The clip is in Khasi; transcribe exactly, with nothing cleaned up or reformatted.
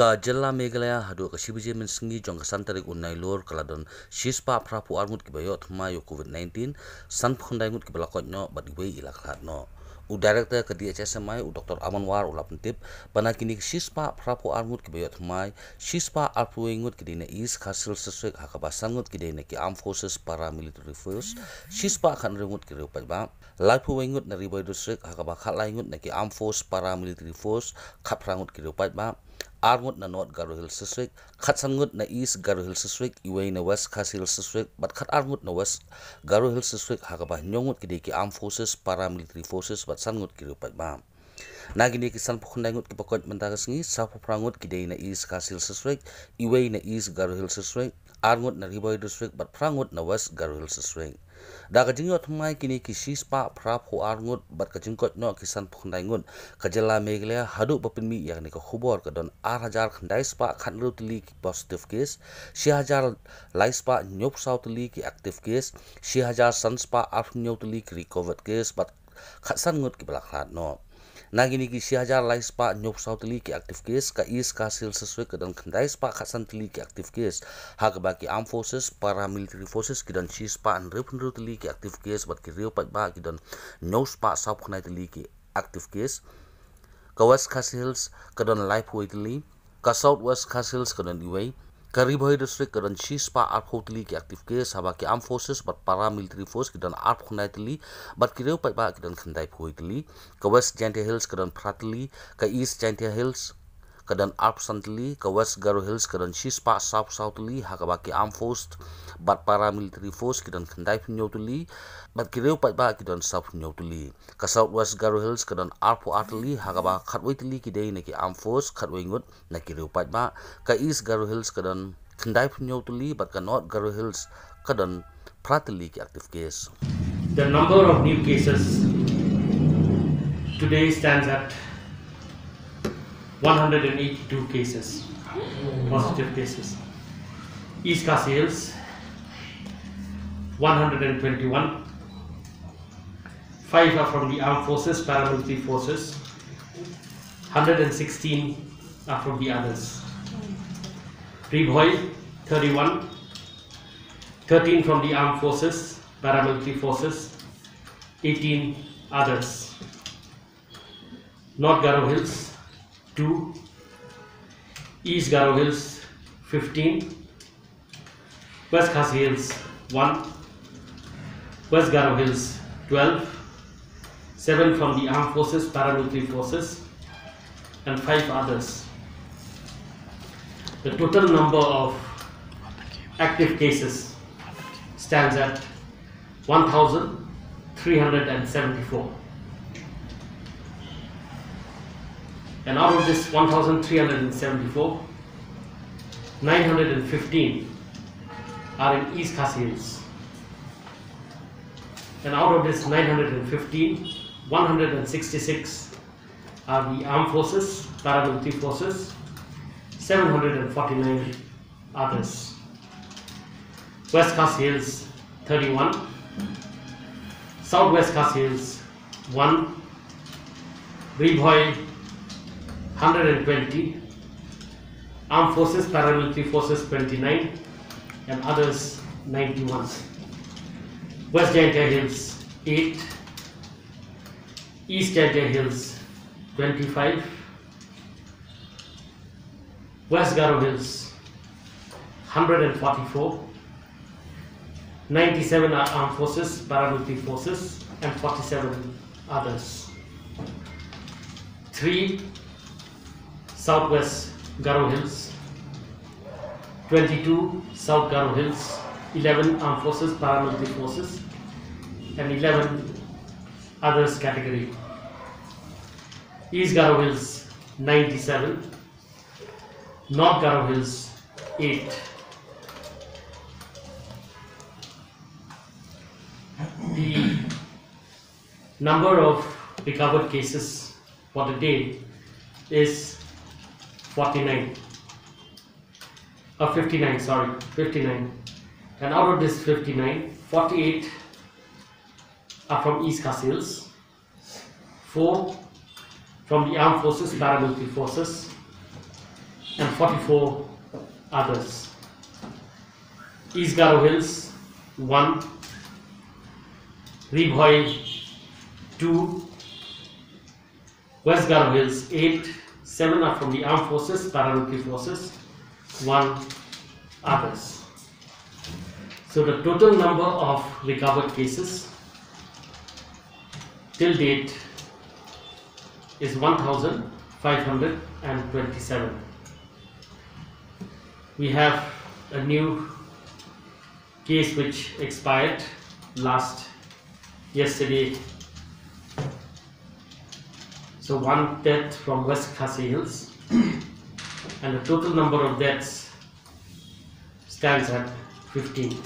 Ka jylla Meghalaya haduh ka shi baje mynsngi jong ka san tarik u Nailur ka la don shispah phraphew ar ngut kiba ïoh thymmai ïa u Covid nineteen, sanphew khyndai ngut kiba la koit noh bad iwei i la khlad noh. U Director ka D H S M I, u Doctor Aman War, u la pyntip ba na kine ki shispah phraphew ar ngut kiba ïoh thymmai, shispah arphew wei ngut ki dei na East Khasi Hills District, ha kaba san ngut ki dei na ki Armed Forces Paramilitary Force, shispah khathynriew ngut ki riew paidbah, laiphew wei ngut na Ri Bhoi District, ha kaba khatlai ngut na ki Armed Force Paramilitary Force, khatphra ngut ki riew paidbah, ar ngut na North Garo Hills District, khatsan ngut na East Garo Hills District, iwei na West Khasi Hills District, bad khatar ngut na West Garo Hills District, ha kaba hynñiew ngut ki dei ki Armed Forces Paramilitary Forces, bad san ngut ki riew paidbah. Na kine ki sanphew khyndai ngut kiba koit mynta ka sngi, sawphew phra ngut ki dei na East Khasi Hills District, iwei na East Garo Hills District, ar ngut na Ri Bhoi District, bad phra ngut na West Garo Hills District. Da ka jingïoh thymmai kine ki shispah phraphew ar ngut bad ka jingkoit noh ki sanphew khyndai ngut, ka jylla Meghalaya haduh ba pynmih ïa kane ka khubor ka don ar hajar khyndai spah khathynriew tylli ki positive case, shi hajar lai spah hynñiewphew saw tylli ki active case, shi hajar san spah arphew hynñiew tylli ki recovered case, bad khatsan ngut kiba la khlad noh. Na kine ki shi hajar lai spah hynñiewphew saw tylli ki active case, ka East Khasi Hills District ka don khyndai spah khatsan tylli ki active case, ha kaba ki Armed Forces Paramilitary Forces ki don shispah hynriewphew hynriew tylli ki active case, bad ki riew paidbah ki don hynñiew spah sawphew khyndai tylli ki active case. Ka West Khasi Hills ka don laiphew wei tylli, ka South West Khasi Hills ka don iwei, ka Ri Bhoi District ka don shispah arphew tylli ki active case, haba ki Armed Forces bad Paramilitary Force ki don arphew khyndai tylli, bad ki riew paidbah ki don khyndaiphew wei tylli, ka West Jaintia Hills ka don phra tylli, ka East Jaintia Hills ka don arphew san tylli, ka West Garo Hills ka don shispah sawphew saw tylli, ha kaba ki Armed Force bad Paramilitary Force ki don khyndaiphew hynñiew tylli, bad ki riew paidbah ki don sawphew hynñiew tylli. Ka South West Garo Hills ka don arphew ar tylli, ha kaba khatwei tylli ki dei na ki Armed Force, khatwei ngut na ki riew paidbah. Ka East Garo Hills ka don khyndaiphew hynñiew tylli, bad ka North Garo Hills ka don phra tylli ki active case. The number of new cases today stands at one hundred and eighty-two cases, positive cases. East Khasi Hills, one hundred and twenty-one. Five are from the armed forces, paramilitary forces. Hundred and sixteen are from the others. Ri Bhoi, thirty-one. Thirteen from the armed forces, paramilitary forces. Eighteen others. North Garo Hills, two. East Garo Hills, fifteen. West Khasi Hills, one. West Garo Hills, twelve. Seven from the armed forces, paramilitary forces, and five others. The total number of active cases stands at one thousand three hundred and seventy-four. And out of this one thousand three hundred and seventy-four, nine hundred and fifteen are in East Khasi Hills. And out of this nine hundred and fifteen, one hundred and sixty-six are the armed forces, paramilitary forces, seven hundred and forty-nine others. West Khasi Hills, thirty-one. South West Khasi Hills, one. Ri Bhoi, hundred and twenty. Armed Forces, Paramilitary Forces, twenty-nine. And others, ninety-one. West Jaintia Hills, eight. East Jaintia Hills, twenty-five. West Garo Hills, hundred and forty-four. Ninety-seven are armed forces, paramilitary forces, and forty-seven others. Three, Southwest Garo Hills, twenty-two, South Garo Hills, eleven, armed forces, paramilitary forces, and eleven, others category. East Garo Hills, ninety-seven. North Garo Hills, eight. The number of recovered cases for the day is forty-nine. Uh, fifty-nine, sorry, fifty-nine. And out of this fifty-nine, forty-eight are from East Khasi Hills, four from the armed forces, paramilitary forces, and forty-four others. East Garo Hills, one. Ri Bhoi, two. West Garo Hills, eight. Seven are from the armed forces, paramilitary forces, one others. So the total number of recovered cases till date is one thousand five hundred and twenty-seven. We have a new case which expired last yesterday. So one death from West Khasi Hills, and the total number of deaths stands at fifteen.